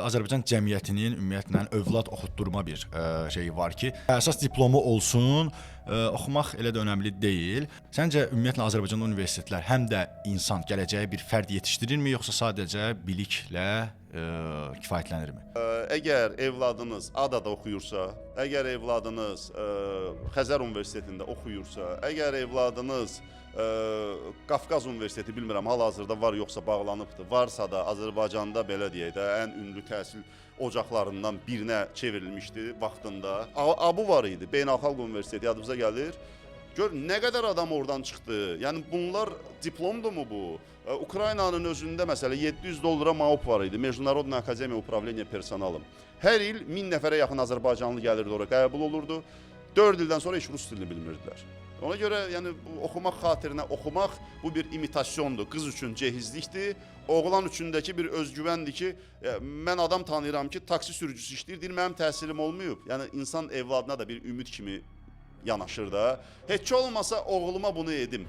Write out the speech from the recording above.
Azərbaycan cəmiyyətinin ümumiyyətlə övlad oxutdurma bir şeyi var ki, əsas diplomu olsun, oxumaq elə də önəmli deyil. Səncə ümumiyyətlə Azərbaycanda universitetlər həm də insan, gələcəyə bir fərd yetişdirirmi, yoxsa sadəcə biliklə kifayətlənirmi? Əgər evladınız ADA-da oxuyursa, əgər evladınız Xəzər Universitetində oxuyursa, əgər evladınız Qafqaz Universiteti bilmirəm hal-hazırda var yoxsa bağlanıbdır. Varsa da Azərbaycanda belə deyək də ən ünlü təhsil ocaqlarından birinə çevrilmişdi vaxtında. ABU var idi, Beynəlxalq Universitet yadınıza gəlir. Gör nə qədər adam oradan çıxdı. Yəni bunlar diplomdurmu bu? Ukraynanın özündə məsələ 700 dollara MAUP var idi. Mecnarodna Akademiya Upravleniya Personalım. Hər il 1000 nəfərə yaxın azərbaycanlı gəlirdi ora, qəbul olurdu. 4 ildən sonra heç rus dilini bilmirdilər. Ona görə yəni bu oxumaq xatirinə oxumaq bu bir imitasyondur. Qız üçün cehizlikdir, oğlan üçün də ki bir özgüvəndir ki, mən adam tanıyıram ki, taksi sürücüsü işləyir, deyir mənim təhsilim olmayıb. Yəni insan evladına da bir ümid kimi yanaşır da. Heç olmasa oğluma bunu edim.